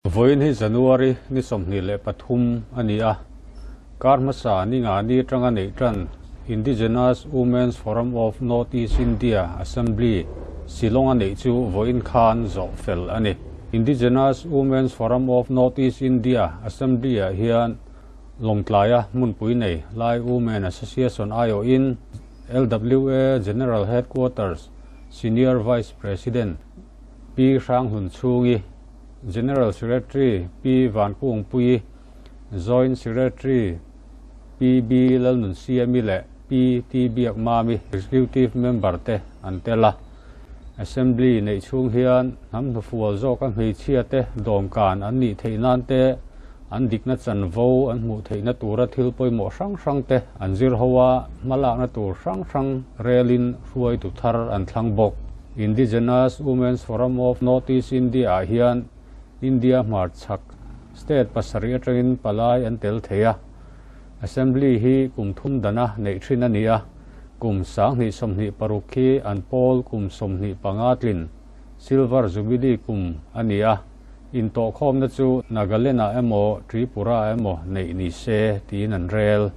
Vawiin hi January ni 23 a ni a, kar hmasa ni nga ni atanga neih tan Indigenous Women's Forum of North East India Assembly Shillong a neih chu vawiin khan zawh fel a ni. Indigenous Women's Forum of North East India Assembly ah hian Lawngtlaia hmunpui nei Lai Women Association aiawhin LWA General Headquarters Senior Vice President Pi Hranghun Chhungi, General Secretary Pi Vankungpuii, Joint Secretary Pi B Lalnunsiami leh Pi T Biakmami, Executive Member te an tel a. Assembly neih chhung hian hnam hnufual zawka hmeichhia te dawmkan an nih theih nan te, an dikna chanvo an hmuh theihna tura thil pawimawh hrang hrang te an zir ho a, hmalakna tur hrang hrang relin hruaitu thar an thlang bawk. Indigenous Women's Forum of North East India ah hian India hmarchhak state pasarih atangin palai an tel thei a. Assembly hi kum thum dana neih thin a ni a, kum 2026 khi an pawl kum 25 tlin Silver Jubilee kum a ni a, intawhkhawmna chu Nagaland-ah emaw Tripura-ah emaw neih ni se tiin an rel.